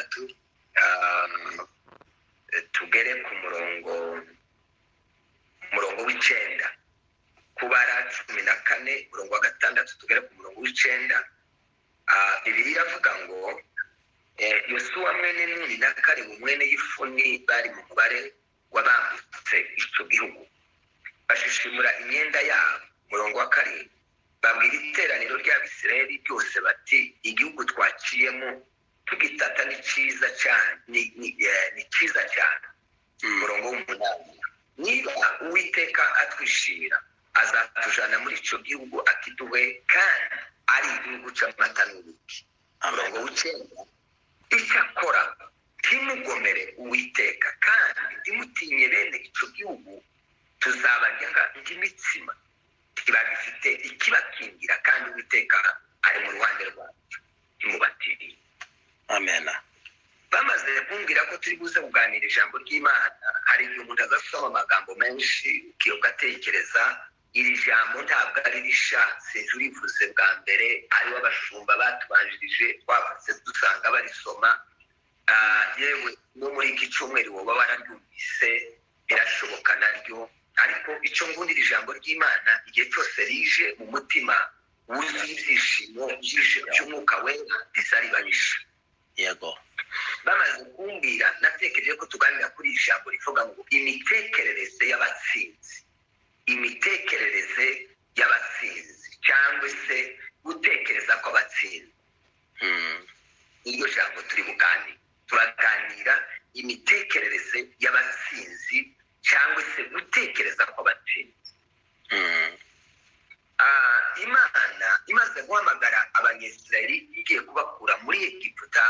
6, tugere ku murongo w'9. Kubara 14 umurongo wa 6 tugere ku murongo w'9. Bibiliya iravuga ngo Yosuwa mwene Nuni na Kalebu mwene Yefune bari mu mubare wabambutse icyo gihugu, bashishimura imyenda yabo. Umurongo wa 7, babwira iteraniro ry'Abisirayeli ryose bati: igihugu twaciyemo tugitata ni cyiza cyane, ni cyiza cyane. Umurongo w'8, niba Uwiteka atwishimira azatujana muri icyo gihugu akiduhe, kandi ari igihugu cy'amata n'ubuki. Umurongo w'9, icyakora ntimugomere Uwiteka kandi ntimutinye bene icyo gihugu, tuzabarya nk'imitsima, ntibagifite ikibakingira, kandi Uwiteka ari mu ruhande rwacu, ntimubatinye. Amen. Bamaze kumbwira ko turi buze kuganira ijambo ry'Imana, hari igihe umuntu azasoma amagambo menshi ugatekereza iri jambo ntabwo ari risha, sinzi urivuze bwa mbere, aribo abashumba batubanjirije twavutse dusanga barisoma. Yewe no muri iki cyumweru woba wararyumvise, birashoboka naryo. Ariko icyo ngundira ijambo ry'Imana, igihe cyose rije mu mutima wuzuye ibyishimo by'umwuka wera, rizaribarisha. Yego. Bamaze kumbwira, natekereje ko tuganira kuri iri jambo rivuga ngo imitekerereze y'abatsinzi, imitekerereze y'abatsinzi cyangwa se gutekereza kw'abatsinzi. Iryo jambo turi buganire, turaganira imitekerereze y'abatsinzi cyangwa se gutekereza kw'abatsinzi. Imana imaze guhamagara Abanyisirayeli igiye kubakura muri Egiputa,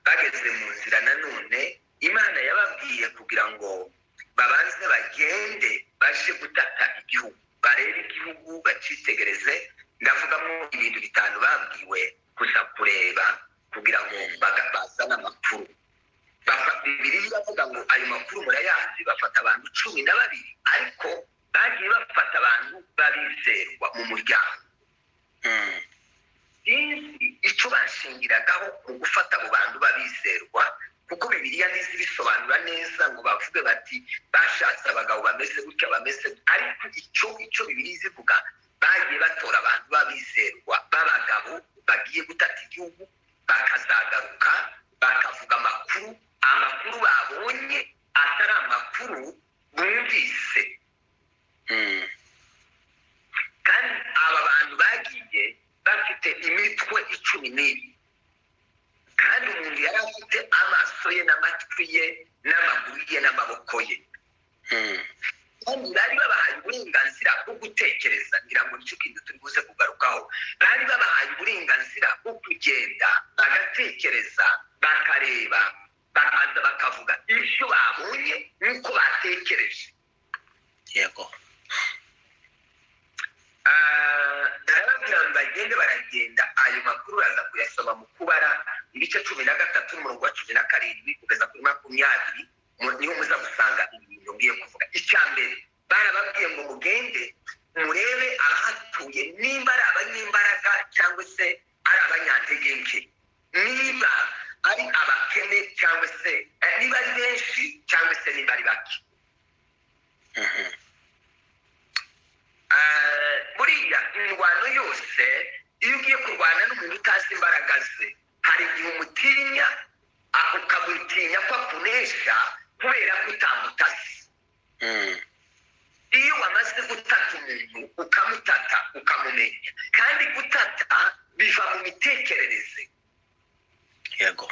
bageze mu nzira nanone Imana yababwiye kugira ngo babanze bagende baje gutata igihugu, barebe igihugu bacitegereze. Ndavugamo ibintu 5 babwiwe kuza kureba kugira ngo bazane amakuru. Bibiliya iravuga ngo ayo makuru murayazi, bafata abantu 12, ariko bagiye bafata abantu babizerwa mu muryango. Sinzi icyo bashingiragaho mu gufata abo bantu babizerwa, kuko Bibiliya ntizi bisobanura neza ngo bavuge bati bashatse abagabo bameze gutya bameze, ariko icyo Bibiliya izivuga, bagiye batora abantu babizerwa b'abagabo bagiye gutata igihugu, bakazagaruka bakavuga amakuru, amakuru babonye atari amakuru bumvise. Kandi aba bantu bagiye bafite imitwe 12, kandi umuntu yari afite amaso ye n'amatwi ye n'amaguru ye n'amaboko ye. Kandi bari babahaye uburenganzira bwo gutekereza, ngira ngo nicyo kintu turi buze kugarukaho. Bari babahaye uburenganzira bwo kugenda bagatekereza, bakareba, bakaza bakavuga ibyo babonye n'uko batekereje. Yego. Narababwira ngo bagende, baragenda. Ayo makuru baza kuyasoma mu Kubara ibice 13 n'umurongo wa 17 kugeza kuri 20, niho muza gusanga ibintu ngiye kuvuga. Icya mbere barababwiye ngo mugende murebe abahatuye, nimba ari abanyembaraga cyangwa se ari abanyantege nke, niba ari abakene cyangwa se niba ari benshi cyangwa se niba ari bake. Buriya indwano yose iyo ugiye kurwana n'umuntu utazi imbaraga ze, hari igihe umutinya, ukamutinya ko akunesha kubera ko utamutasi. Iyo wamaze gutata umuntu ukamutata ukamumenya, kandi gutata biva mu mitekerereze. Yego.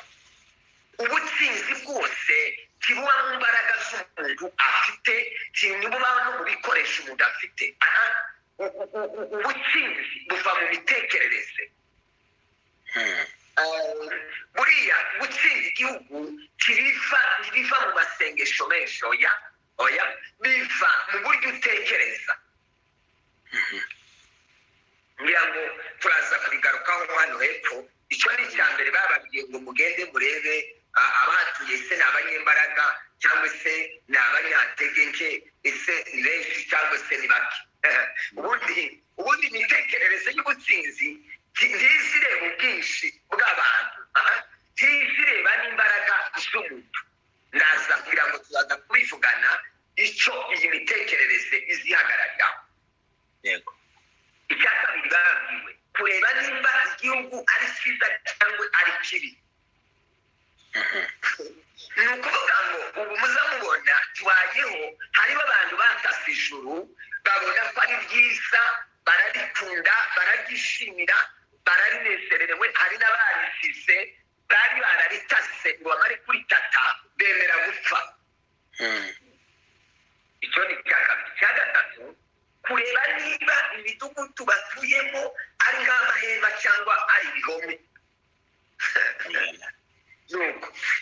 Ubutsinzi bwose ntibuba mu mbaraga z'umuntu afite, ntibuba no mu bikoresho umuntu afite. Ubutsinzi buva mu mitekerereze. Buriya gutsinda igihugu ntibiva mu masengesho menshi, oya oya, biva mu buryo utekereza. Ngira ngo turaza kubigarukaho hano hepfo. Icyo ni icya mbere bababwiye ngo mugende murebe abahatuye, ese ni abanyembaraga cyangwa se ni abanyantege nke, ese ni benshi cyangwa se ni bake. Ubundi imitekerereze y'ubutsinzi ntizireba ubwinshi bw'abantu, ntizireba n'imbaraga Ni ukuvuga ngo ubu muzamubona tubayeho, hariho abantu batase ijuru, babona ko ari ryiza, bararikunda, bararyishimira, bararinezererewe. Hari n'abarisize bari bararitase ngo bamare kuritata bemera gupfa. Icyo ni icya kabiri. Icya gatatu, kureba niba imidugudu batuyemo ari nk'amahema cyangwa ari ibihome.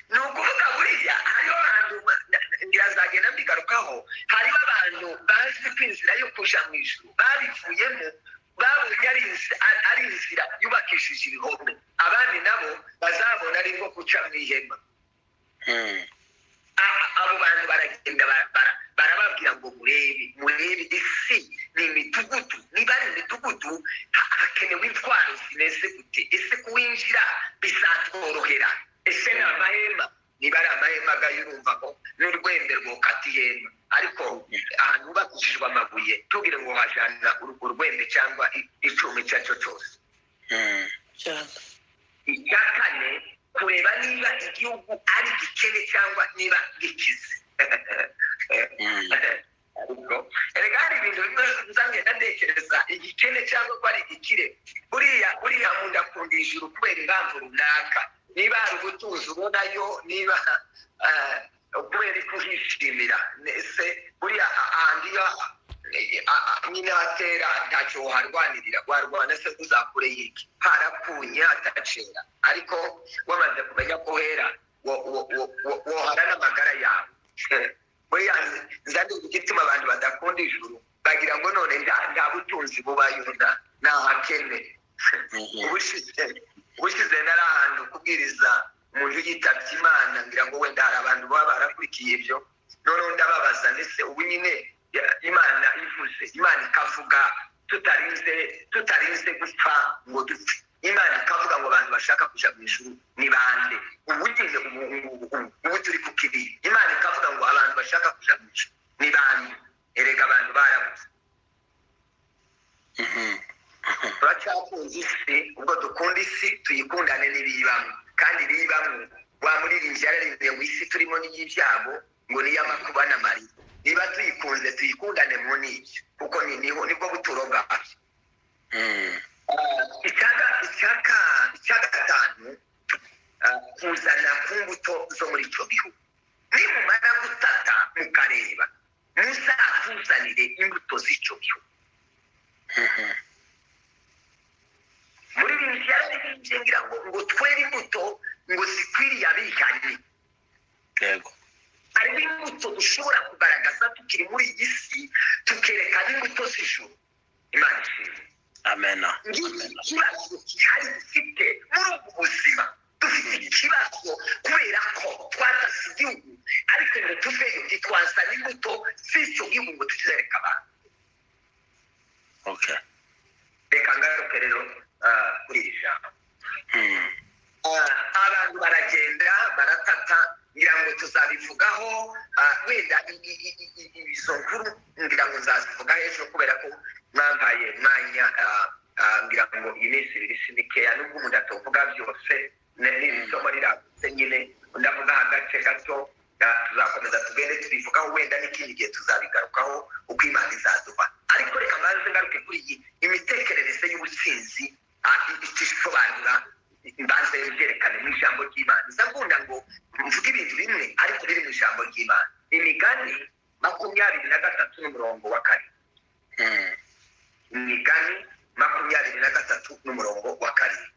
Ni ukuvuga buriya hariho abantu, ngirazagenda mbigarukaho, hariho abantu bazi ko inzira yo kuja mu ijuru babivuyemo, babonye ari inzira yubakishije ibihome, abandi nabo bazabona ari nko guca mu ihema. Abo bantu baragenda barababwira ngo murebe, murebe isi ni imidugudu, niba ari imidugudu hakenewe intwaro zimeze gute? Ese kuwinjira bizatworohera? Ese ni amahema? Niba ari amahema gayo urumva ko n'urwembe rwokata ihema, ariko ahantu hubakishijwe amabuye tubwire ngo hajana urwembe cyangwa icuma icyo ari cyo cyose. Icya kane, kureba niba igihugu ari gikene cyangwa niba gikize. Ariko erega hari ibintu bimwe nzagenda ntekereza, igikene cyangwa ko ari igikire. Buriya muntu akunda ijuru kubera impamvu runaka, niba hari ubutunzi ubonayo, niba kubera kuhishimira. Ese buriya ahandi iyo nyine hatera ntacyo waharwanirira, warwana se uzakure yiki? Harapfunye hatacera, ariko wamaze kumenya ko hera wohara n'amagara yawe. Buriya nza ndumva igituma abantu badakunda ijuru, bagira ngo none nta butunzi bubayo, nta hakene. Ubushize nari ahantu kubwiriza umuntu yitabye Imana, ngira ngo wenda hari abantu baba barakurikiye ibyo, noneho ndababaza ndetse ubu nyine Imana ivuze, Imana ikavuga tutarinze gupfa ngo dupfe, Imana ikavuga ngo abantu bashaka kuja mu ijuru ni bande? Ubu nyine ubu turi ku kiriya, Imana ikavuga ngo abantu bashaka kuja mu ijuru ni bande? Erega abantu barabuze. Turacyakunze isi, ubwo dukunda isi tuyikundane n'ibiyibamo, kandi ibiyibamo wa muririmbyi yararirimbye ngo isi turimo n'iy'ibyago, ngo ni iy'amakuba n'amarira. Niba tuyikunze tuyikundane mu n'ibyo, kuko nibwo buturo bwabyo. Icya gatanu, kuzana ku mbuto zo muri icyo gihugu. Nimumara gutata mukareba, muzatuzanire imbuto z'icyo gihugu. Muri bibiri yararirimbye ngira ngo twere imbuto ngo zikwiriye abihanye. Yego. Hariho imbuto dushobora kugaragaza tukiri muri iyi si, tukerekana imbuto z'ijuru. Imana ishimwe. Amena. Ngiki ikibazo gihari dufite muri ubu buzima. Dufite ikibazo kubera ko twatase igihugu, ariko ngo tuveyo ntitwazana imbuto z'icyo gihugu ngo tuzereke abantu. Okay. Reka ngaruke rero kuri iri jambo. Abantu baragenda baratata, ngira ngo tuzabivugaho, wenda izo nkuru ngira ngo nzazivuga ejo, kubera ko mwambaye mwanya, ngira ngo iyi minsi ibiri si mikeya, nubwo umuntu atavuga byose, n'iri somo riragutse nyine, ndavuga agace gato, tuzakomeza tugende tubivugaho, wenda n'ikindi gihe tuzabigarukaho uko Imana izaduha. Ariko reka mbanze ngaruke kuri iyi imitekerereze y'ubutsinzi, isobanura, mbanze byerekane mu ijambo ry'Imana. Nza nkunda ngo mvuge ibintu bimwe ariko biri mu ijambo ry'Imana. Imigani 23 n'umurongo wa 2. Imigani 23 n'umurongo wa 2.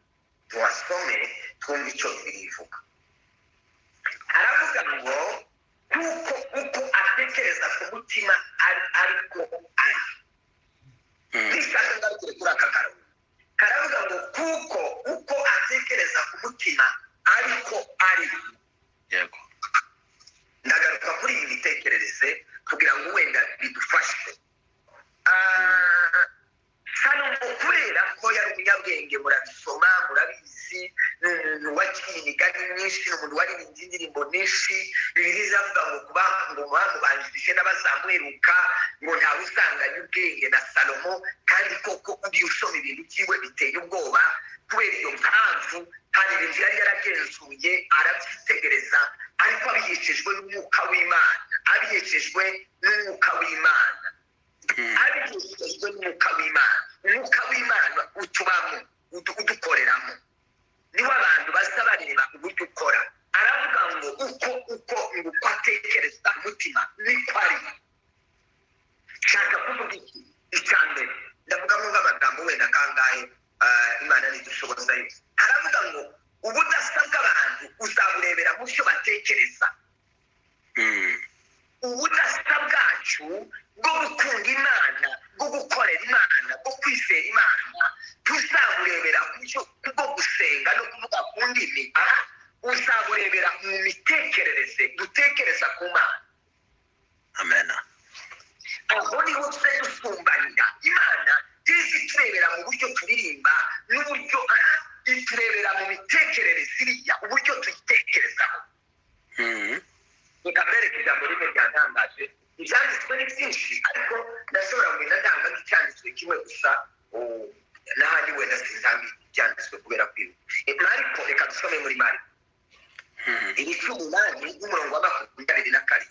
Tuwasome twumve icyo Bibiliya ivuga. Aravuga ngo kuko uko atekereza ku mutima ariko ari. Nishaka ngarukire kuri aka karongo. Karavuga ngo kuko uko atekereza ku mutima ariko ari. Yego. Ndagaruka kuri iyi mitekerereze kugira ngo wenda bidufashe. Salomo kubera ko yari umunyabwenge, murabisoma murabizi, ni umuntu waciye imigani myinshi, ni umuntu waririmbye indirimbo nyinshi. Bibiliya iravuga ngo kuba ngo bamubanjirije n'abazamuheruka, ngo ntawe usanganye ubwenge na Salomo, kandi koko ugiye usoma ibintu byiwe biteye ubwoba. Kubera iyo mpamvu Hari ibintu yari yaragenzuye, arabyitegereza, ariko abiheshejwe n'umwuka w'Imana, abiheshejwe n'umwuka w'Imana, abiheshejwe n'umwuka w'Imana. Umwuka w'Imana utubamo, udukoreramo, niwo abantu baza bareba uburyo ukora. Aravuga ngo uko uko uko atekereza umutima niko ari. Nshaka kuvuga iki? Icya mbere ndavugamo nk'amagambo wenda kangahe, Imana ntidushoboza yose. Haravuga ngo ubudasa bw'abantu uzaburebera mu byo batekereza. Ubudasa bwacu bwo gukunda Imana, bwo gukorera Imana, bwo kwizera Imana, tuzaburebera ku byo bwo gusenga no kuvuga ku ndimi. Uzaburebera mu mitekerereze dutekereza ku Mana. Amen. Aho niho tuze dusumbanira. Imana izi iturebera mu buryo turirimba n'uburyo iturebera mu mitekerereze iriya, uburyo tuyitekerezaho. Reka mbereke ijambo rimwe ryatangaje. Ibyanditswe ni byinshi, ariko ndashobora kugenda ndanga nk'icyanditswe kimwe gusa, n'ahandi wenda sinzanga ibyanditswe kubera kwibuka. Mariko, reka dusome muri Mariko ibice 8 n'umurongo wa 27,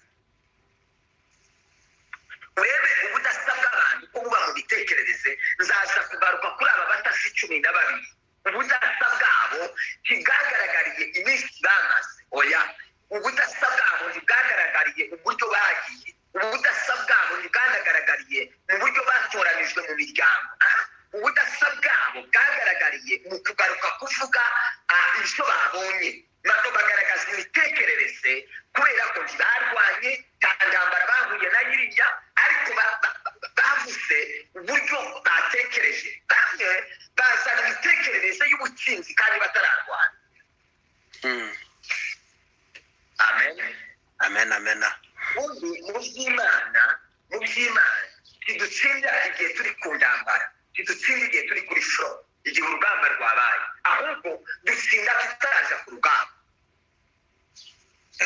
urebe ubudasa bw'abantu ko buba mu mitekerereze. Nzaza kugaruka kuri aba batasi 12. Ubudasa bwabo ntibwagaragariye iminsi bamaze, oya. Ubudasa bwabo ntibwagaragariye uburyo bagiye, ubudasa bwabo ntibwanagaragariye mu buryo batoranijwe mu miryango. Ubudasa bwabo bwagaragariye mu kugaruka kuvuga ibyo babonye. Nabo bagaragaza imitekerereze, kubera ko ntibarwanye nta ntambara bahuye na iriya, ariko bavuze uburyo batekereje. Bamwe bazana imitekerereze y'ubutsinzi kandi batararwana. Amen. Amen, amen. Ubundi mu by'Imana ntidutsinda igihe turi ku ntambara, ntidutsinda igihe turi kuri front, igihe urugamba rwabaye, ahubwo dutsinda tutaraja ku rugamba.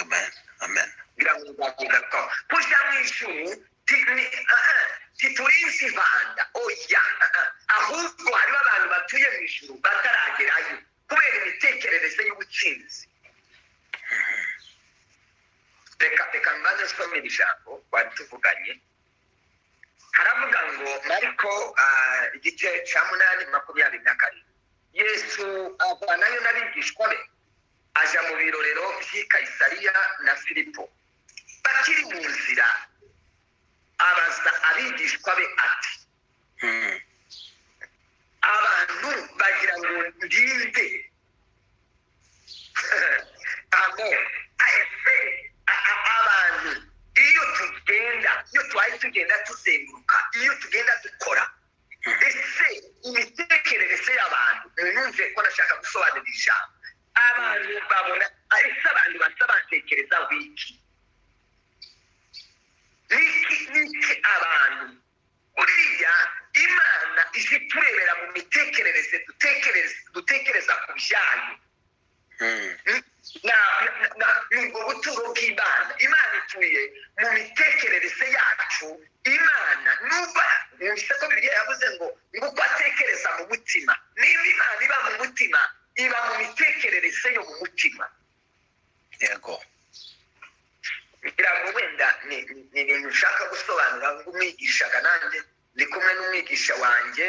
Amen, amen. Ngira ngo nzakugarukaho. Kuja mu ijuru ntiturinze ivanda, oya, ahubwo hariho abantu batuye mu ijuru bataragerayo kubera imitekerereze y'ubutsinzi. Reka mbanze nsome iri jambo twari tuvuganye. Haravuga ngo Mariko igice cya 8 27, Yesu avanayo n'abigishwa be aja mu birorero by'i Kayisariya na Filipo. Bakiri mu nzira abaza abigishwa be ati, abantu bagira ngo ndinde? Amen. Ese abantu iyo tugenda, iyo tubaye tugenda tuzenguruka, iyo tugenda dukora, ese imitekerereze y'abantu, mwumve ko nashaka gusobanura ijambo, abantu babona, ese abantu basa batekereza wiki niki abantu? Uriya Imana ije iturebera mu mitekerereze dutekereza ku byayo. Ni ubwo buturo bw'Imana. Imana ituye mu mitekerereze yacu. Imana nubwo mwumvise ko Bibiliya yavuze ngo uko atekereza mu mutima, niba Imana iba mu mutima, iba mu mitekerereze yo mu mutima. Yego. Ngira ngo wenda ni ibintu nshaka gusobanura nk'umwigishaga, nanjye ndi kumwe n'umwigisha wanjye,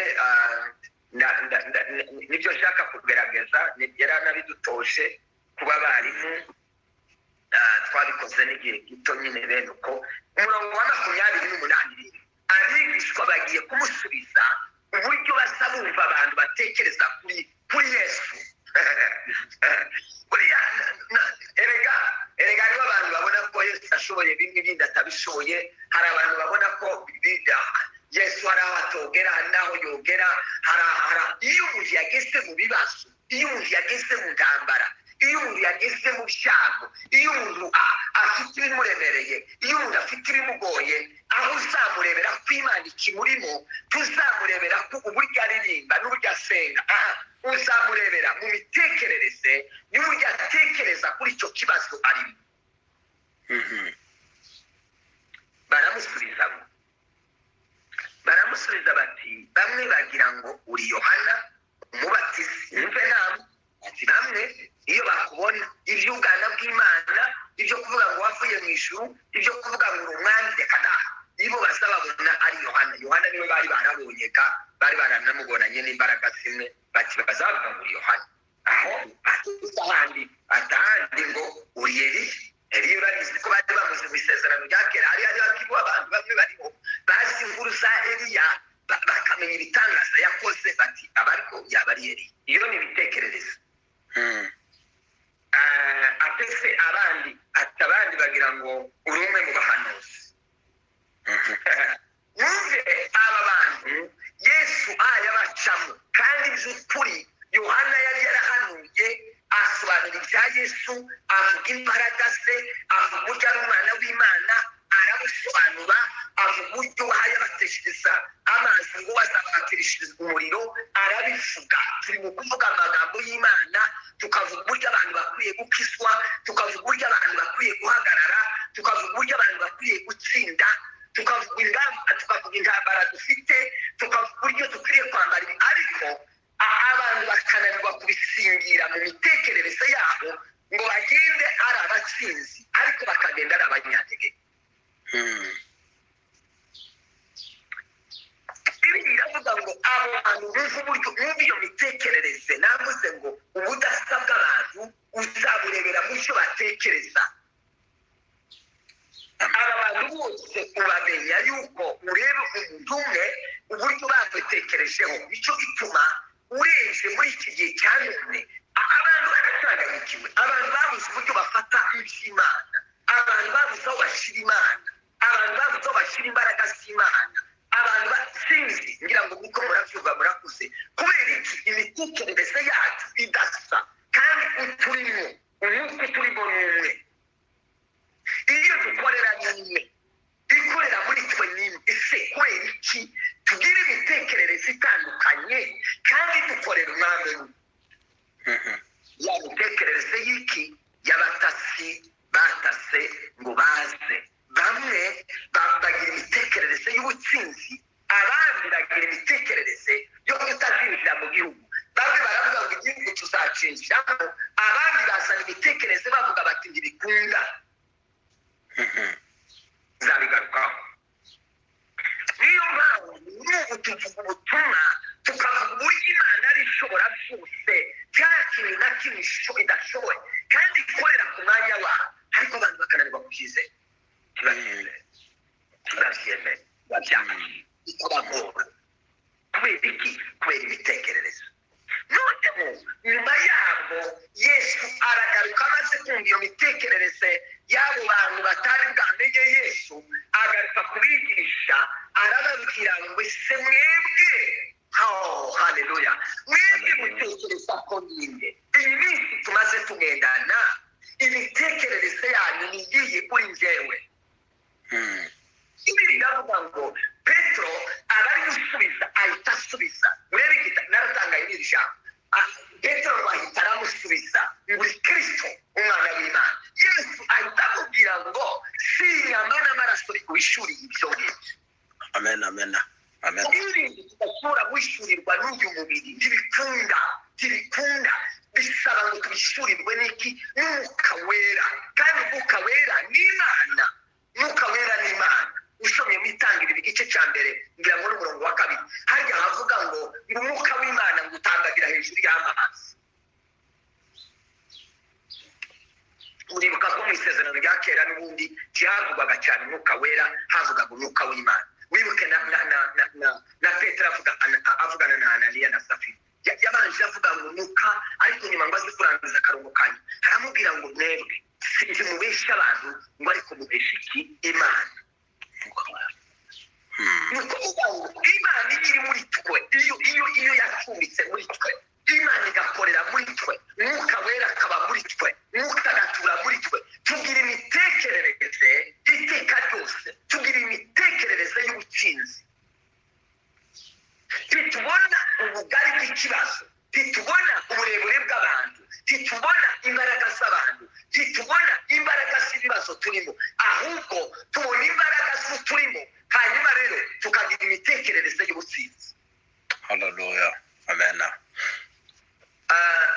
nibyo nshaka kugerageza. Yari anabidutoje kuba abarimu, twabikoze n'igihe gito nyine bene uko. Umurongo wa 28, abigishwa bagiye kumusubiza uburyo basa bumva abantu batekereza kuri Yesu. Buriya erega hariho abantu babona ko Yesu ashoboye bimwe, ibindi atabishoboye. Hari abantu babona ko Yesu hari aho atogera, hari n'aho yogera. Iyo umuntu yageze mu bibazo, iyo umuntu yageze mu ntambara, iyo umuntu yageze mu byago, iyo umuntu afite ibimuremereye, iyo umuntu afite ibimugoye, aho uzamurebera ko Imana ikimurimo, tuzamurebera ko uburyo aririmba n'uburyo asenga, uzamurebera mu mitekerereze n'uburyo atekereza kuri icyo kibazo arimo. Baramusubiza bati, bamwe bagira ngo uri Yohana umubatizi, mwumve nama, Ati bamwe iyo bakubona iby'ubwana bw'Imana, ibyo kuvuga ngo wavuye mu ijuru, ibyo kuvuga ngo uri umwami, reka da, ibo baza babona ari Yohana. Yohana niwe bari barabonye ga, bari baranamubonanye n'imbaraga zimwe, bati bazavuga ngo uri Yohana. Aho ahandi atahandi ngo uri Eliya. Eliya urabizi ko bari bamuzi mu isezerano rya kera, hari hakiriho abantu bamwe bariho bazi inkuru za Eliya, bakamenya ibitangaza yakoze, bati abariko yaba ari Eliya. Iyo ni imitekerereze. Atese abandi, ati abandi bagira ngo uri umwe mu bahanuzi. Mwumve aba bantu Yesu ayabacamo, kandi by'ukuri Yohana yari yarahanuye, asobanura ibya Yesu, avuga imbaraga ze, avuga uburyo ari umwana w'Imana, arabusobanura, avuga uburyo yabateshereza amazi ngo bazabatirishiriza umuriro, arabivuga. Turi mu kuvuga amagambo y'Imana, tukavuga uburyo abantu bakwiye gukizwa, tukavuga uburyo abantu bakwiye guhagarara, tukavuga uburyo abantu bakwiye gutsinda, tukavuga ingamba, tukavuga intambara dufite, tukavuga uburyo dukwiriye kwambara ibi, ariko abantu bakananirwa kubisingira mu mitekerereze yabo ngo bagende ari abatsinzi, ariko bakagenda ari abanyantege. Ibi biravuga ngo abo bantu bumva uburyo, bumva iyo mitekerereze. Navuze ngo ubudasa bw'abantu uzaburebera mu cyo batekereza. Aba bantu bose ubamenya yuko ureba umuntu umwe uburyo bamutekerejeho. Nicyo gituma urebye muri iki gihe cya none abantu baratangayikiwe, abantu babuze uburyo bafata iby'Imana, abantu babuze aho bashyira Imana, abantu babuze aho bashyira imbaraga z'Imana, abantu basinzi. Ngira ngo kuko murabyumva murakuze, kubera iki imitekerereze yacu idasa, kandi uturimo umwuka uturimo ni umwe, iyo dukorera ni imwe, ikorera muri twe ni imwe. Ese kubera iki tugira imitekerereze itandukanye kandi dukorera umwami umwe? Ya mitekerereze y'iki? Y'abatasi batase ngo baze. Bamwe bagira imitekerereze y'ubutsinzi, abandi bagira imitekerereze yo kutazinjira mu gihugu. Bamwe baravuga ngo igihugu tuzacinjiramo, abandi bazana imitekerereze bavuga bati ntibikunda. Nzabigarukaho. Niyo mpamvu n'ubu tuvuga ubutumwa, tukavuga uburyo Imana ari ishobora byose, cya kintu na kimwe idashoboye, kandi ikorera ku mwanya wayo, ariko abantu bakananirwa kubyizera, ntibabyemere, babyanga, bikabagora. Kubera iki? Kubera imitekerereze. Noneho nyuma yabwo Yesu aragaruka, amaze kumva iyo mitekerereze y'abo bantu batari bwamenye Yesu, agaruka kubigisha, arababwira ngo ese mwebwe, oh haleluya, mwebwe mutekereza ko ninde? Iyi minsi tumaze tugendana, imitekerereze yanyu ni iyihe kuri njyewe? Ibi biravuga ngo Petero aba ari gusubiza, ahita asubiza. Urebe naratangaye n'iri jambo. Petero ahita aramusubiza ngo uri Kristo umwana w'Imana. Yesu ahita amubwira ngo si inyama n'amaraso wishuriye ibyo ngibyo. Amen, amen, amen. Ibindi tudashobora guhishurirwa n'uyu mubiri ntibikunda, ntibikunda. Bisaba ngo tubishurirwe n'iki? N'Umwuka Wera. Kandi Umwuka Wera ni Imana. Umwuka Wera ni Imana. Usomye mu Itangiriro igice cya mbere ngira ngo n'umurongo wa kabiri, harya havuga ngo Umwuka w'Imana ngo utambagira hejuru y'amazi. Uribuka ko mu isezerano rya kera n'ubundi ntihavugwaga cyane Umwuka Wera, havugaga Umwuka w'Imana. Wibuke na Petero avugana na Ananiya na Safira, yabanje avuga ngo Umwuka, ariko nyuma ngo aze kurangiza akarongo kanyu aramubwira ngo mwebwe ntimubeshe abantu, ngo ariko mubeshe iki? Imana. Ni ukuvuga ngo Imana iyo iri muri twe, iyo yacumbitse muri twe, Imana igakorera muri twe, Umwuka Wera akaba muri twe, Umwuka agatura muri twe, tugira imitekerereze iteka ryose, tugira imitekerereze y'ubutsinzi. Ntitubona ubugari bw'ikibazo, ntitubona uburebure bw'abantu, ntitubona imbaraga z'abantu, ntitubona imbaraga z'ibibazo turimo, ahubwo tubona imbaraga z'uturimo, hanyuma rero tukagira imitekerereze y'ubutsinzi. Haleluya, amen.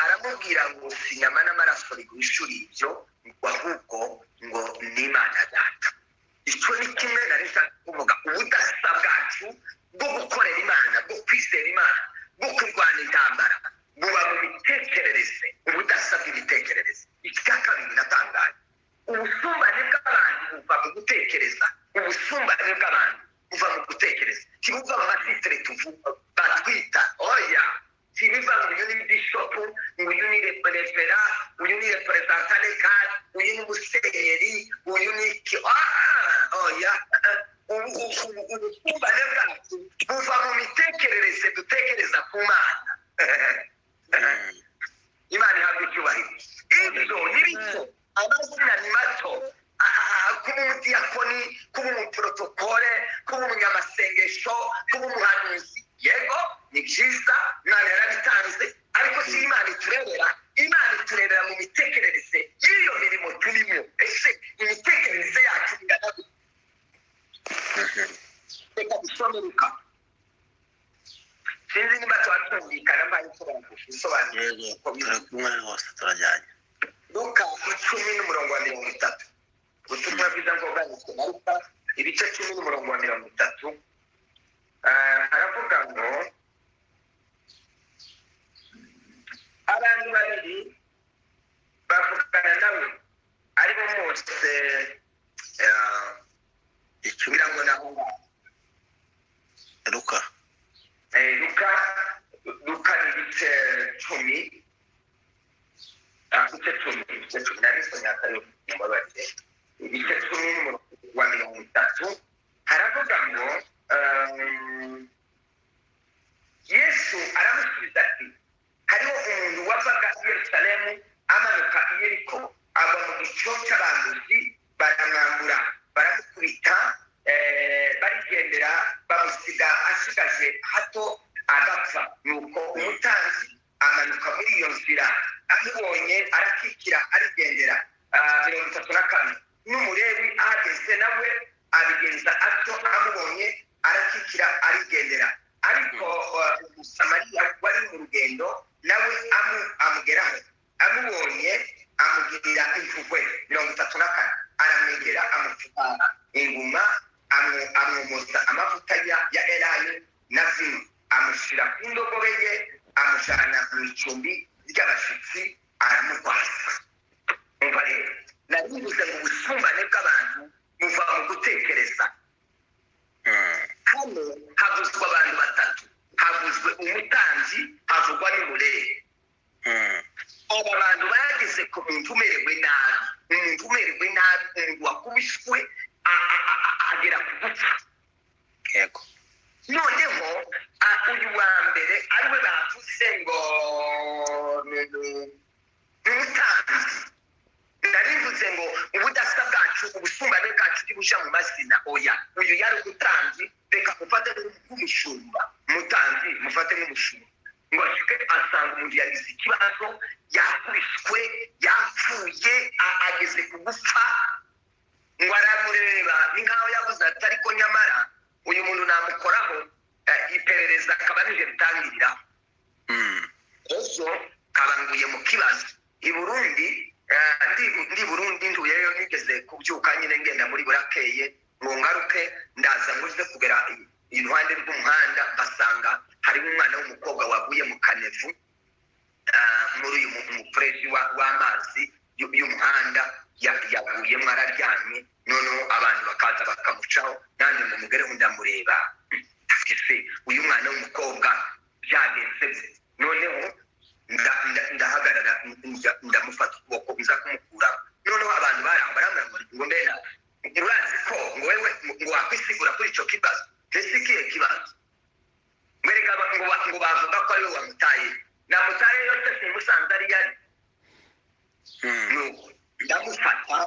Aramubwira Irambwira ngo si inyama n'amaraso biguhishuriye ibyo, ngo ahubwo ngo ni Imana Data. Icyo ni kimwe nari nshaka kuvuga, ubudasa bwacu bwo gukorera Imana, bwo kwizera Imana, bwo kurwana intambara, buba mu mitekerereze, ubudasa bw'imitekerereze. Icya kabiri natangaye, ubusumbane bw'abantu buva mu gutekereza. Ubusumbane bw'abantu buva mu gutekereza, ntibuva mu ma titre tuvuga batwita. Oya, ntibiva ngo uyu ni bishopu, ngo uyu ni révérend, uyu ni représentant légal, uyu ni musenyeri, uyu ni iki. Oya, ubusumbane bwacu buva mu mitekerereze dutekereza ku Mana. Imana ihabwa icyubahiro. Ibyo ni bito, amazina ni mato. Kuba umudiyakoni, kuba umuprotokole, kuba umunyamasengesho, kuba umuhanuzi, yego ni byiza, Imana yarabitanze, ariko si Imana iturebera. Imana iturebera mu mitekerereze y'iyo mirimo turimo. Ese imitekerereze yacu ingana gute? Reka dusome Luka. Sinzi niba tuba twumvikana, mbaye nshobora gusobanura. Yego, turi kumwe rwose, turajyanye. Luka 10 n'umurongo wa 30. Ubutumwa bwiza ngo bwanditswe na Luka, ibice 10 n'umurongo wa 30. Haravuga ngo abantu babiri bavugana nawe, aribo Mose, Icumi. Kugira ngo naho Luka. Luka ni ibice 10, ibice 10, ibice 10 nari nsomye atari, mumbabarire. Ibice 10 n'umurongo wa 30, haravuga ngo Yesu aramusubiza ati: "Hariho umuntu wavaga i Yerusalemu amanuka i Yeriko, agwa mu gico cy'abambuzi, baramwambura, baramukubita, barigendera, bamusiga asigaje hato agapfa. Nuko umutambyi amanuka muri iyo nzira, amubonye arakikira, arigendera." 32: n'Umulewi ahageze nawe abigenza atyo, amubonye arakikira, arigendera. Ariko Umusamariya wari mu rugendo nawe amugeraho, amubonye amugirira impuhwe. 34: aramwegera, amupfuka inguma, amwomoza amavuta ya elayo na vino, amushyira ku ndogobe ye, amujyana mu icumbi ry'abashyitsi, aramurwaza. Umva rero, naribuze ngo ubusumbane bw'abantu buva mu gutekereza. Hano havuzwe abantu batatu: havuzwe umutambyi, havugwa n'Umulewi. Aba bantu bageze ku muntu umerewe nabi, umuntu umerewe nabi, umuntu wakubiswe agera ku gupfa. Noneho uyu wa mbere ariwe bavuze ngo ni umutambyi. Narivuze ngo ubudasa bwacu, ubusumbane bwacu ntibuja mu mazina. Oya, uyu yari umutambyi, reka mufate nk'umushumba. Umutambyi mufate nk'umushumba. Ngo ashike asanga umuntu yagize ikibazo, yakubiswe, yapfuye, ageze ku gupfa. Ngo aramureba, ni nkaho yavuze ati: "Ariko nyamara uyu muntu namukoraho, iperereza akaba nije ritangiriraho." Ejo kabanguye mu kibazo i Burundi, ndi Burundi, nduyeyo, nigeze kubyuka nyine ngenda muri burakeye ngo ngaruke, ndaza nguze kugera iruhande rw'umuhanda, basanga harimo umwana w'umukobwa waguye mu kanevu, muri uyu mufereji w'amazi y'umuhanda, yaguyemo araryamye. Noneho abantu bakaza bakamucaho, nanjye ngo mugereho ndamureba, ese uyu mwana w'umukobwa byagenze gute? Noneho ndahagarara, ndamufata ukuboko, nza kumukuraho. Noneho abantu barambara ngo mbena urazi ko ngo wewe ngo wakwisigura kuri icyo kibazo. Ese ikihe kibazo? Mwereka ngo bavuga ko ariwe wamutaye. Namutaye yose simusanze ari yari. Nuko ndamufata,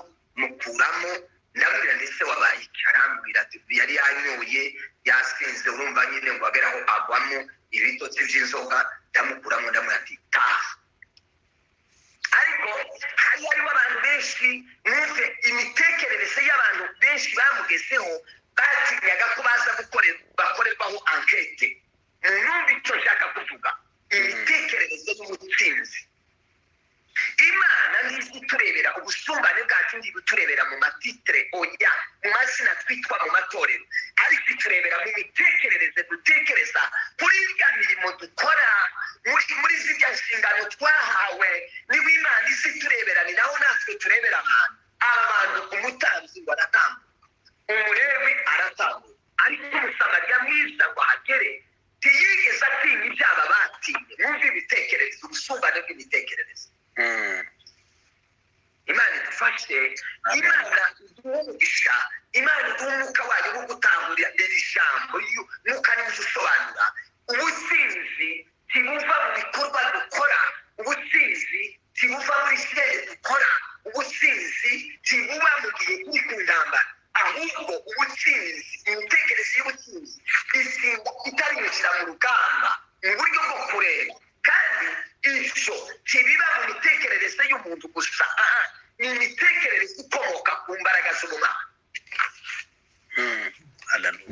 mukuramo, ndamubwira: "Ndetse wabaye iki?" Arambwira ati yari yanyoye, yasinze, urumva nyine ngo agere aho agwamo ibitotsi by'inzoga. Ndamukuramo, ndamubwira ati: "Taha." Ariko hari hariho abantu benshi, mwumve imitekerereze y'abantu benshi bamugezeho, batinyaga ko baza bakorerwaho enquête. Mwumve icyo nshaka kuvuga, imitekerereze y'umutsinzi. Imana ntizi iturebera ubusumbane bwacu, ntibiturebera mu matitre, oya, mu mazina twitwa mu matorero, ariko iturebera mu mitekerereze dutekereza kuri irya mirimo dukora, muri zirya nshingano twahawe. Niba Imana izi iturebera, ni naho natwe turebera abantu. Aba bantu, umutambyi ngo aratambuka, Umulewi aratambuka, ariko Umusamariya mwiza ngo ahagere ntiyigeze atinya ibyaha batinye. Mwumve imitekerereze, ubusumbane bw'imitekerereze. Imana idufashe, Imana iduhe umugisha, Imana iduhe umwuka wayo wo gutahurira iri jambo. Mwuka niwe usobanura. Ubutsinzi ntibuva mu bikorwa dukora, ubutsinzi ntibuva muri kirere dukora, ubutsinzi ntibuba mu gihe turi ku ntambara, ahubwo ubutsinzi, imitekerereze y'ubutsinzi itsinda itarinjira mu rugamba mu buryo bwo kureba. Kandi ibyo ntibiba mu mitekerereze y'umuntu gusa, aha ni imitekerereze ikomoka ku mbaraga z'ubumana. Abantu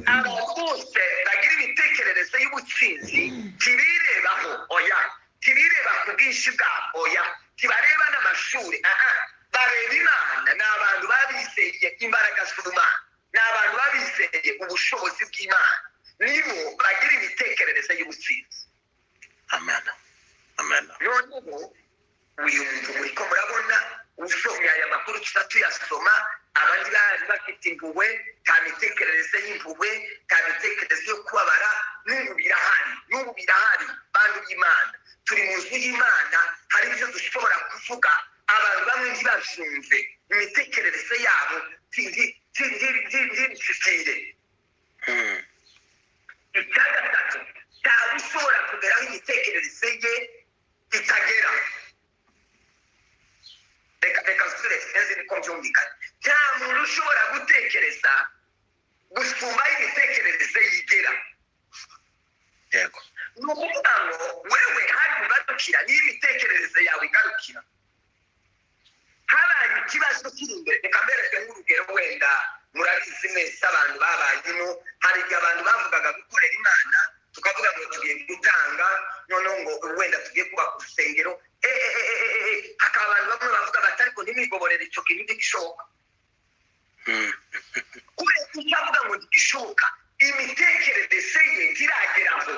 bose bagira imitekerereze y'ubutsinzi ntibirebaho, oya, ntibireba ku bwinshi bwabo, oya, ntibareba n'amashuri, aha bareba Imana. Ni abantu babizeye imbaraga z'ubumana, ni abantu babizeye ubushobozi bw'Imana, nibo bagira imitekerereze y'ubutsinzi. Amen, amen. Noneho uyu muntu muriko murabona, usomye aya makuru tuza tuyasoma, abandi bari bafite impuhwe, nta mitekerereze y'impuhwe, nta mitekerereze yo kubabara. N'ubu birahari, n'ubu birahari. Bantu b'Imana, turi mu nzu y'Imana, hari ibyo dushobora kuvuga abantu bamwe ntibabyumve, imitekerereze yabo ntibishikire. Icya gatatu, ntawe ushobora kugeraho imitekerereze ye itagera. Reka nsubire, sinzi niko byumvikana. Nta muntu ushobora gutekereza gusumba aho imitekerereze yigera. Yego. Ni ukuvuga ngo wewe hari ugarukira niyo imitekerereze yawe igarukira. Habaye ikibazo kiri imbere, reka mbereke nk'urugero, wenda murabizi mwese abantu babayemo. Hari igihe abantu bavugaga gukorera Imana, tukavuga ngo tugiye gutanga, noneho ngo wenda tugiye kubaka urusengero, hakaba abantu bamwe bavuga bati ariko ntimwigoborere, icyo kintu ntigishoboka. Kubera ko utavuga ngo ntigishoboka, imitekerereze ye ntirageraho.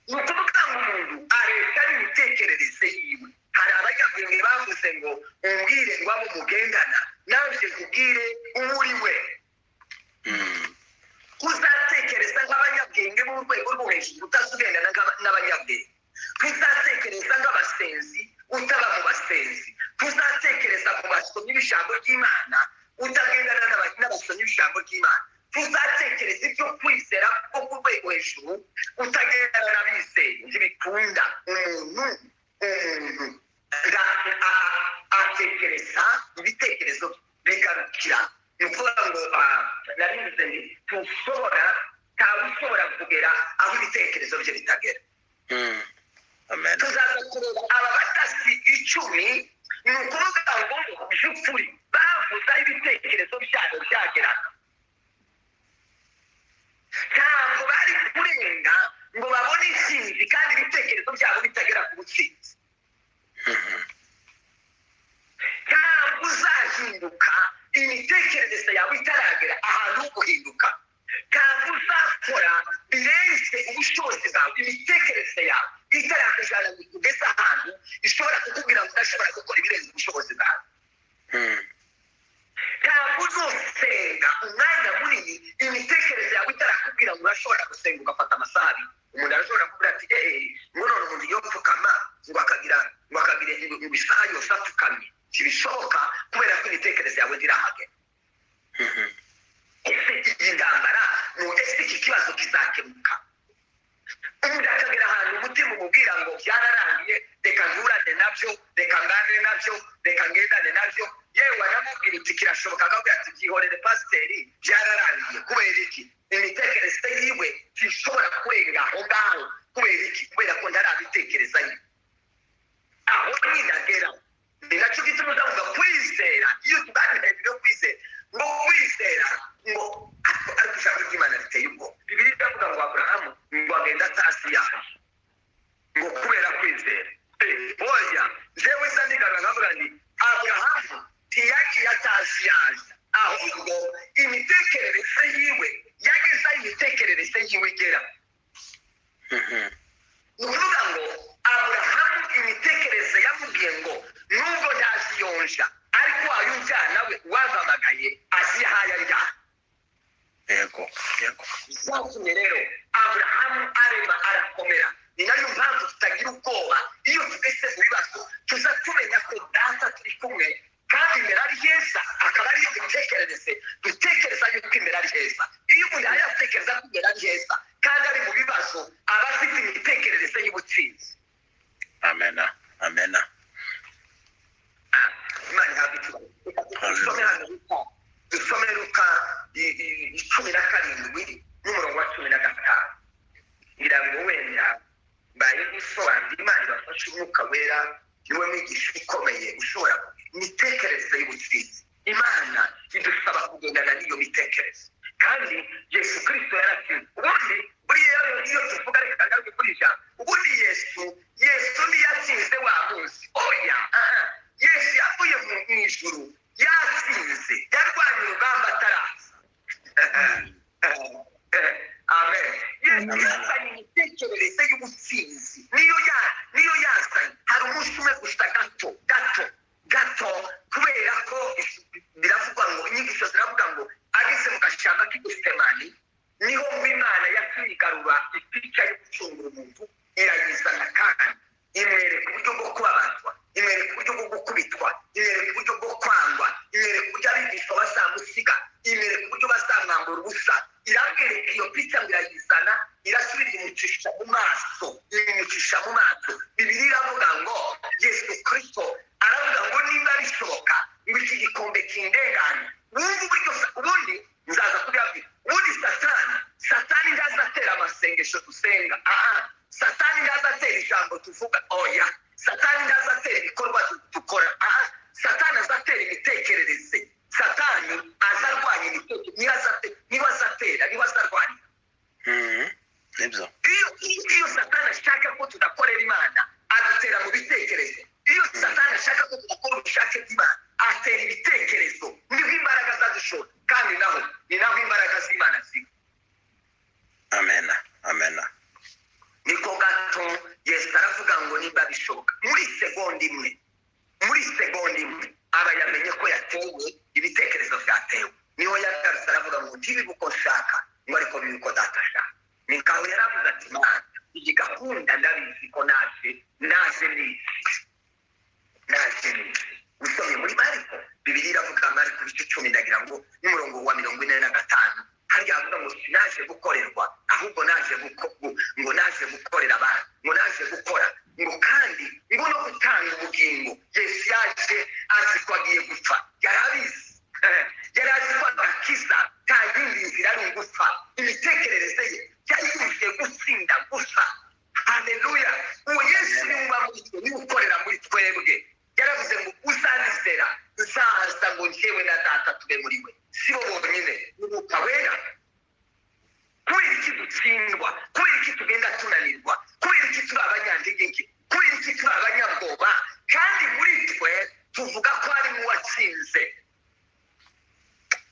Ni ukuvuga ngo umuntu areta n'imitekerereze yiwe. Hari abanyabwenge bavuze ngo umbwire ngo abo mugendana, nanjye nkubwire uwo uri we. Uzatekereza nk'abanyabwenge b'urwego rwo hejuru utazugendana n'abanyabwenge, tuzatekereza nk'abasenzi utaba mu basenzi, tuzatekereza mu basomyi b'ijambo ry'Imana utagendana n'abasomyi b'ijambo ry'Imana, tuzatekereza ibyo kwizera ko ku rwego hejuru utagendana n'abizeye. Ntibikunda. Umuntu atekereza ibitekerezo bigarukira. Ni ukuvuga ngo narivuze nti tushobora, ntawe ushobora kugera aho ibitekerezo bye bitagera. Amen. Tuzaza kureba aba batasi 10, ni ukuvuga ngo by'ukuri bavuze aho ibitekerezo byabo byageraga. Ntabwo bari kurenga ngo babone intsinzi kandi ibitekerezo byabo bitagera ku butsinzi. Ntabwo uzahinduka imitekerereze yawe itaragera ahantu ho guhinduka. Ntabwo uzakora birenze ubushobozi bwawe imitekerereze yawe itarakujyana ngo ikugeze ahantu ishobora kukubwira ngo udashobora gukora ibirenze ubushobozi bwawe. Ntabwo uzosenga umwanya munini imitekerereze yawe itarakubwira ngo urashobora gusenga ugafata amasaha abiri. Umuntu arashobora kuvuga ati ngo none umuntu yopfukama ngo akagira ngo isaha yose apfukamye, ntibishoboka kubera ko imitekerereze yawe ntirahagera. Ese iyi ntambara, ese iki kibazo kizakemuka? Umuntu akagera ahantu umutima umubwira ngo byararangiye, reka nturane nabyo, reka nganire nabyo, reka ngendane nabyo. Yewe anamubwira uti kirashoboka, akabwira ati byihorere pasiteri, byararangiye. Kubera iki? Imitekerereze yiwe ntishobora kurenga aho ngaho. Kubera iki? Kubera ko ntarabitekereza nyine aho nyine agera. Ni nacyo gituma uzavuga kwizera. Iyo tuganira hejuru yo kwizera, ngo kwizera ngo ariko ijambo ry'Imana riteye ubwoba. Bibiliya iravuga ngo Aburahamu ngo agenda atazi yaje, ngo kubera kwizera. nja, ariko wayo unjyana we wampamagaye azi aho anjyana. Yego, yego. Byatumye rero Aburahamu arema arakomera. Ni nayo mpamvu tutagira ubwoba iyo tugeze mu bibazo, tuza tumenya ko Data turi kumwe kandi imbere ari heza, akaba ariyo mitekerereze dutekereza yuko imbere ari heza. Iyo umuntu yatekereza ko imbere ari heza kandi ari mu bibazo, aba afite imitekerereze y'ubutsinzi. Amena, amena. Imana ihabwa icyubahiro. Dusome hano Luka, dusome Luka 17 n'umurongo wa 15. Ngira ngo wenda mbaye gusobanura, Imana ibafashe. Umwuka Wera niwe mwigisha ukomeye ushobora imitekerereze y'ubutsinzi. Imana idusaba kugendana n'iyo mitekerereze, kandi Yesu Kirisito yaratsinze. Ubundi buriya iyo tuvuga, reka ngaruke kuri ijambo, ubundi Yesu ntiyatsinze wa munsi, oya. Aha. Yesu yavuye mu ijuru yatsinze, yarwanye urugamba ataraza. Amen. Yesu Amen. yazanye imitekerereze y'ubutsinzi, niyo yazanye. Hari umunsi umwe gusa gato gato gato, kubera ko biravugwa ngo, inyigisho ziravuga ngo ageze mu gashyamba k'Igesemani, niho ngo Imana yakwigarura ipica yo gucungura umuntu irayizana, kandi imwereka uburyo bwo kubabatwa, imwereka uburyo bwo gukubitwa, imwereka uburyo bwo kwangwa, imwereka uburyo abigishwa bazamusiga, imwereka uburyo bazamwambura ubusa. Iramwereka iyo pica ngo irayizana, irasubira imucisha mu maso, imucisha mu maso. Bibiliya iravuga ngo Yesu Kristo aravuga ngo nimba bishoboka ngo iki gikombe kindengane. Wumva uburyo ubundi nzaza kubibabwira. Ubundi Satani ntazatera amasengesho dusenga, aha. Satani ntazatera ijambo tuvuga, oya. Satani ntazatera ibikorwa dukora, aha. Satani azatera imitekerereze. Satani azarwanya imitekerereze, niwe azatera, niwe azarwanya. Nibyo. Iyo Satani ashaka ko tudakorera Imana, adutera mu bitekerezo. Iyo Satani ashaka ko tudakora ubushake bw'Imana, atera ibitekerezo, niho imbaraga zadushora, kandi naho ni naho imbaraga z'Imana ziri. Amena, amena. Niko gato Yesu aravuga ngo nimba bishoboka, muri segonda imwe, muri segonda imwe aba yamenye ko yatewe, ibitekerezo byatewe. Niho yagarutse aravuga ngo ntibibe uko nshaka, ngo ariko bibe uko Data ashaka. Ni nkaho yaravuze ati: "Mana, iyi gahunda ndabizi ko naje nizi, naje nizi." Usomye muri Mariko, Bibiliya iravuga, Mariko ibice 10, ndagira ngo n'umurongo wa 45, harya havuga ngo sinaje gukorerwa, ahubwo naje ngo naje gukorera abantu, ngo naje gukora, ngo kandi ngo no gutanga ubugingo. Yesu yaje azi ko agiye gupfa, yari abizi, yari azi ko agakiza nta yindi nzira ari ugupfa. Imitekerereze ye yari yuzuye gutsinda gusa. Haleluya! Uwo Yesu niwe uba muri twe, niwe ukorera muri twebwe. Yaravuze ngo uzanizera nzaza ngo njyewe na Data tube muri we. Si bo bonyine, Umwuka Wera. Kubera iki dutsindwa? Kubera iki tugenda tunanirwa? Kubera iki turi abanyantege nke? Kubera iki turi abanyabwoba kandi muri twe tuvuga ko harimo uwatsinze?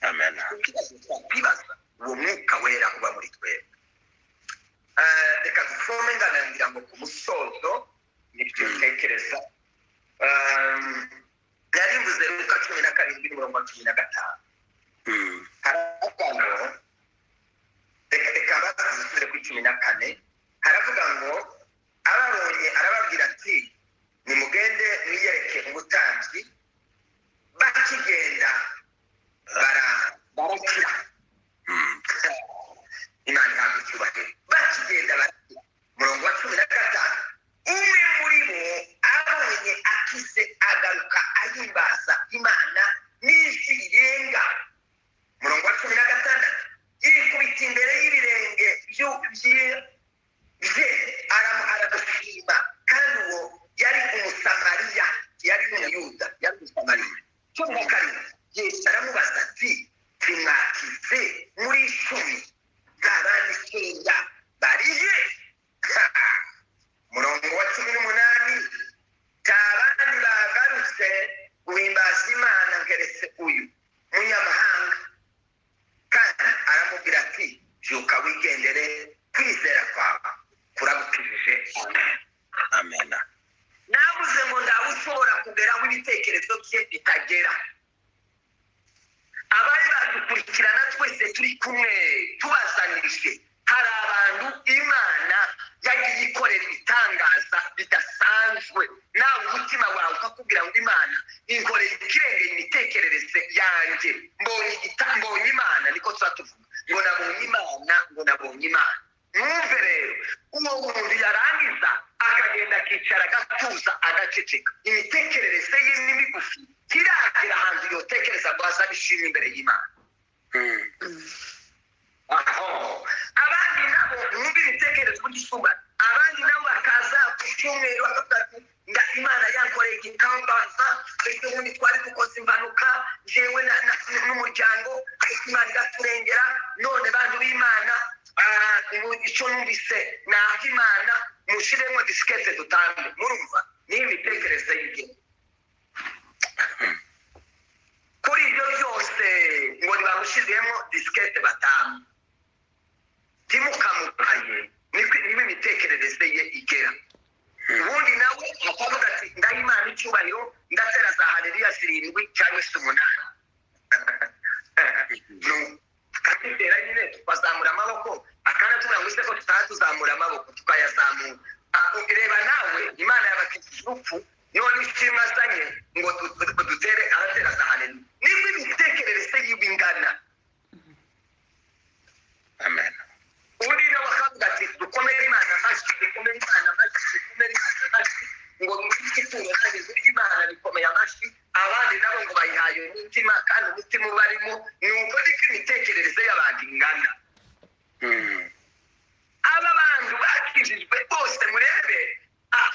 Amen. Ikibazo twakwibaza, uwo Mwuka Wera uba muri twebwe. Reka dusome nganangira ngo ku musozo nibyo ntekereza. Nari mvuze Luka 17 n'umurongo wa 15. Haravuga ngo, reka basubire kuri 14. Haravuga ngo ababonye arababwira ati: "Nimugende mwiyereke umutambyi." Bakigenda barakira. Imana ihabwa icyubahiro. Bakigenda barakira. Umurongo wa 15: umwe muri bo abonye akize agaruka ahimbaza Imana n'ijwi rirenga. Umurongo wa 16: yikubita imbere y'ibirenge bye aramushima. Kandi uwo yari Umusamariya, yari n'Umuyuda, yari Umusamariya. 17: Yesu aramubaza ati: "Ntimwakize muri 10? Nta bandi 9 barihe?" Umurongo wa 18: nta bandi bagarutse guhimbaza Imana nkeretse uyu munyamahanga? Kandi aramubwira ati: "Byuka wigendere, kwizera kwawe kuragukijije." Amen. Navuze ngo ndawutsinze. ushobora kugera aho ibitekerezo bye bitagera. Abari badukurikirana twese turi kumwe tubazanije, hari abantu Imana yagiye ikorera ibitangaza bidasanzwe, nawe umutima wawe ukakubwira ngo Imana inkorera ikirengeye imitekerereze yanjye, mbonye Imana. Niko tuba tuvuga ngo nabonye Imana, ngo nabonye Imana. Mwumve rero, uwo muntu yarangiza akagenda akicara agatuza agaceceka, imitekerereze ye ni migufi, kiragera ahantu yotekereza ngo azabe ishimwe imbere y'Imana. Aho abandi nabo mwumve imitekerereze uburyo isumba, abandi nabo bakaza ku cyumweru bakavuga ati nda Imana yankoreye igitangaza, ejo bundi twari dukoze impanuka jewe n'umuryango, ariko Imana iraturengera. None bantu b'Imana, icyo numvise ni aho Imana mushiremo disikete dutange. Murumva niyo imitekerereze y'igihe. Kuri ibyo byose ngo ntibamushyizemo disikete batanu, ntimukamukaye, niba imitekerereze ye igera. Ubundi nawe akavuga ati ndaha Imana icyubahiro, ndatera za haleluya 7 cyangwa se 8. Akatutera nyine tukazamura amaboko, akanatubwira ngo ese ko tutaba tuzamura amaboko tukayazamura. Reba nawe Imana yabakijije urupfu, none ishimwe azanye ngo dutere aratera za haleluya. Niba imitekerereze yiwe ingana. Amen. Undi nawe akavuga ati dukomere Imana amashyi, dukomere Imana amashyi, dukomere Imana amashyi, ngo muri iki turo nanjye zurya Imana bikomeye amashyi. Abandi nabo ngo bayihaye umutima, kandi umutima ubarimo. Ni uko niko imitekerereze y'abantu ingana. Aba bantu bakijijwe bose murebe,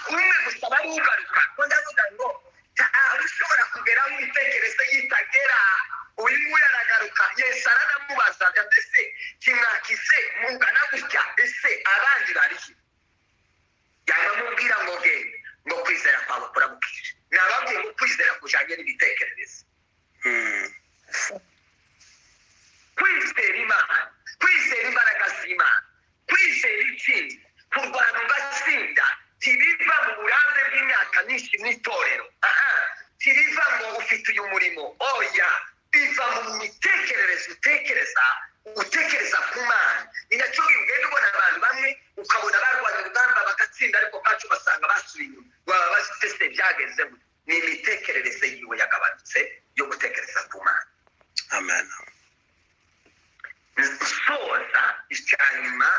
umwe gusa bari ugaruka, ko ndavuga ngo ntawe ushobora kugera aho imitekerereze yitagera. Uyu nguyu aragaruka, Yesu aranamubaza ati ese kimwakise mungana gutya, ese abandi barihe? Yamamubwira ngo genda, ngo kwizera kwawe kurabukije. Nababwiye ngo kwizera kujanye n'imitekerereze. Kwizera Imana, kwizera imbaraga z'Imana, kwizera intsinzi, kurwana ugatsinda, ntibiva mu burambe bw'imyaka myinshi mw'itorero. Ntibiva ngo ufite uyu murimo, oya, biva mu mitekerereze utekereza, utekereza ku Mana. Ni nacyo ugenda ubona abantu bamwe ukabona barwanya urugamba bagatsinda, ariko bacu basanga basubiye inyuma, baba bafite se byagenze gute? Ni imitekerereze yiwe yagabanutse yo gutekereza ku Mana. Amen. Soza icya nyuma,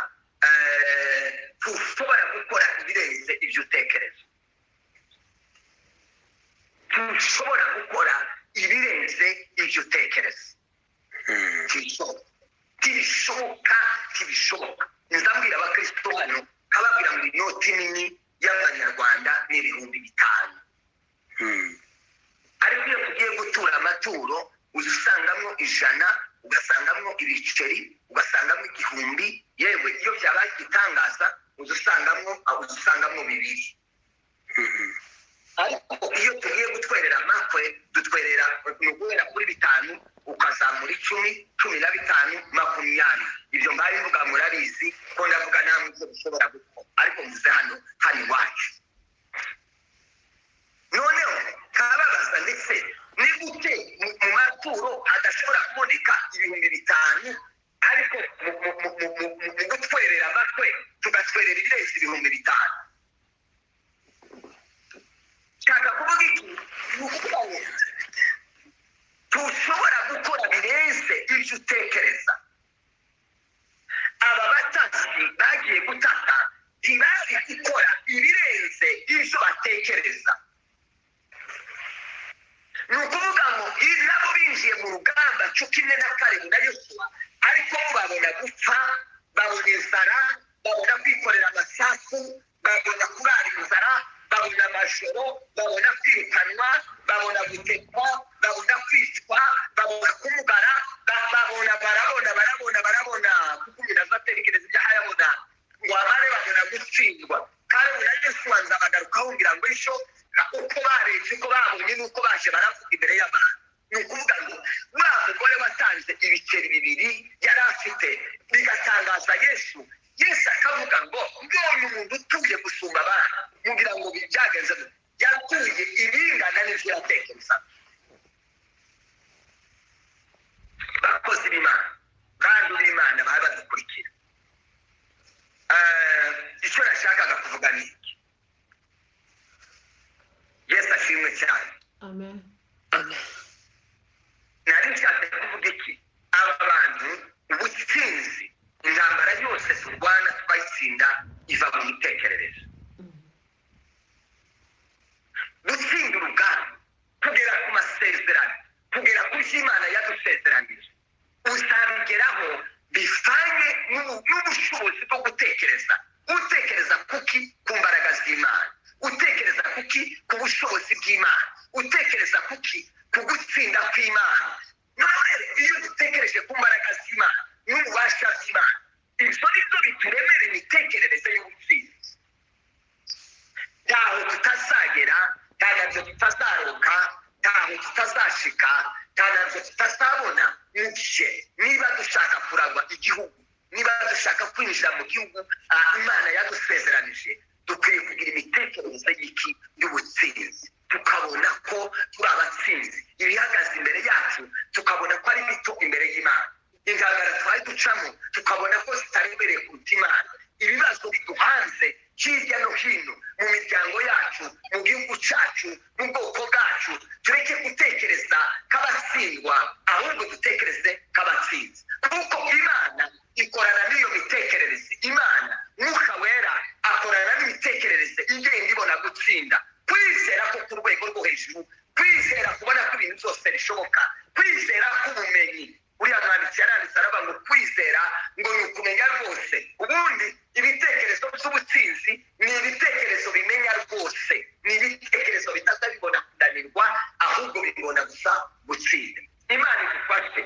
ntushobora gukora ibirenze ibyo utekereza. Ntushobora gukora ibirenze ibyo utekereza. Ntibishoboka, ntibishoboka. Nzambwira abakristo hano, nkababwira ngo inoti nini y'amanyarwanda ni 5000. Ariko iyo tugiye gutura amaturo, uza usangamo 100, ugasangamo ibiceri, ugasangamo 1000, yewe iyo byabaye igitangaza uza usangamo 2. Ariko iyo tugiye gutwerera amakwe, dutwerera ni uguhera kuri 5 ukazamura 10, 15, 20. Ibyo mbaye mvuga murabizi ko ndavuga namwe ibyo dushobora gukora, ariko mvuze hano hari iwacu. Noneho nkababaza ndetse ni gute mu maturo hadashobora kuboneka 5000, ariko mu gutwerera amakwe tugatwerera ibirenze 5000. Nshaka kuvuga iki? Ni ukuvuga ngo ntushobora gukora birenze ibyo utekereza. Aba batasi bagiye gutata ntibari gukora ibirenze ibyo batekereza. Ni ukuvuga ngo nabo binjiye mu rugamba cyo kimwe na Kalebu na Yosuwa, ariko bo babona gupfa, babona inzara, babona kwikorera amasasu, babona kurara inzara, babona amajoro, babona kwirukanwa, babona gutekwa, babona kwicwa, babona kumugara, babona barabona barabona barabona, kuko umuntu azatekereza ibyo ayabona ngo amare, babona gutsindwa. Kalebu na Yosuwa nzabagarukaho ngira ngo ejo uko barebye, uko babonye n'uko baje baravuga imbere y'abantu. Ni ukuvuga ngo wa mugore watanze ibiceri 2 yari afite bigatangaza Yesu. Yesu akavuga ngo mbonye umuntu utuye gusumba abana, mugira ngo byagenze gute? Yatuye ibingana n'ibyo yatekereza. Bakozi b'Imana kandi b'Imana baba badukurikira. Icyo nashakaga kuvuga ni iki. Yesu ashimwe cyane. Amen. Nari nshatse kuvuga iki? Aba bantu ubutsinzi, intambara yose turwana twayitsinda iva mu mitekerereze. Gutsinda urugamba, kugera ku masezerano, kugera ku byo Imana yadusezeranije, uzabigeraho bivanye n'ubushobozi bwo gutekereza. Utekereza kuki? Ku mbaraga z'Imana. Utekereza kuki? Ku bushobozi bw'Imana. Utekereza kuki? Ku gutsinda kw'Imana. None iyo dutekereje ku mbaraga z'Imana n'ububasha bw'Imana, ibyo ni byo bituremera imitekerereze y'ubutsinzi. Ntaho tutazagera, nta nabyo tutazaroka, ntaho tutazashika, nta nabyo tutazabona. Mugihe niba dushaka kuragwa igihugu, niba dushaka kwinjira mu gihugu Imana yadusezeranije, dukwiye kugira imitekerereze y'iki? Y'ubutsinzi. Tukabona ko turi abatsinzi. Ibihagaze imbere yacu tukabona ko ari bito imbere y'Imana. Intambara twari ducamo tukabona ko zitaremereye kuruta Imana. Ibibazo biduhanze hirya no hino mu miryango yacu, mu gihugu cyacu, mu bwoko bwacu, tureke gutekereza k'abatsindwa, ahubwo dutekereze k'abatsinzi. Kuko Imana ikorana n'iyo mitekerereze. Imana Mwuka Wera akorana n'imitekerereze igenda ibona gutsinda. Kwizera ko ku rwego rwo hejuru, kwizera kubona ko ibintu byose bishoboka, kwizera k'ubumenyi. Uriya mwanditsi yaranditse aravuga ngo kwizera ngo ni ukumenya rwose. Ubundi ibitekerezo by'ubutsinzi ni ibitekerezo bimenya rwose, ni ibitekerezo bitazabibona kunanirwa, ahubwo bibona gusa gutsinda. Imana idufashe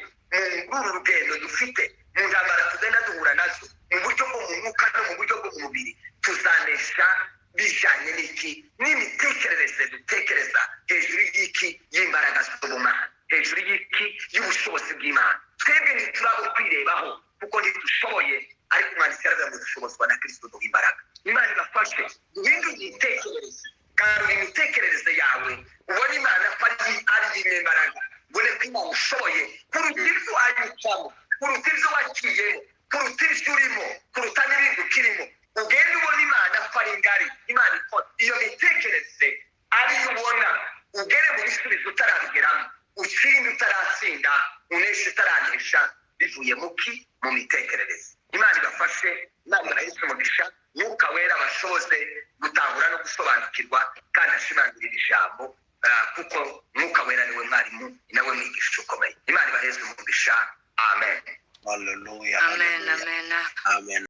muri uru rugendo dufite, mu ntambara tugenda duhura nazo, mu buryo bwo mu mwuka no mu buryo bwo mu mubiri, tuzanesha bijyanye n'iki? N'imitekerereze dutekereza hejuru y'iki? Y'imbaraga z'ubumana, hejuru y'iki? Y'ubushobozi bw'Imana. Twebwe ntiturabo kwirebaho kuko ntidushoboye, ariko umwanditsi yaravuga ngo dushobozwa na Kristo duha imbaraga. Imana ibafashe duhindure imitekerereze. Garura imitekerereze yawe, ubone Imana ko ari inyembaraga, ubone ko Imana ushoboye kuruta ibyo wanyucamo, kuruta ibyo waciyemo, kuruta ibyo urimo, kuruta n'ibindi ukirimo. Ugende ubona Imana ko ari ngari, Imana ikora. Iyo mitekerereze ariyo ubona, ugere mu bisubizo utarabigeramo, utsinde utaratsinda, uneshe utaranesha, bivuye muki? Mu mitekerereze. Imana ibafashe, Imana ibaheze umugisha, Mwuka Wera bashoboze gutahura no gusobanukirwa, kandi ashimangire iri jambo, kuko Mwuka Wera niwe mwarimu, ni nawe mwigisha ukomeye. Imana ibaheze umugisha. Amen. Hallelujah. Amen. Hallelujah. Amen. Amen.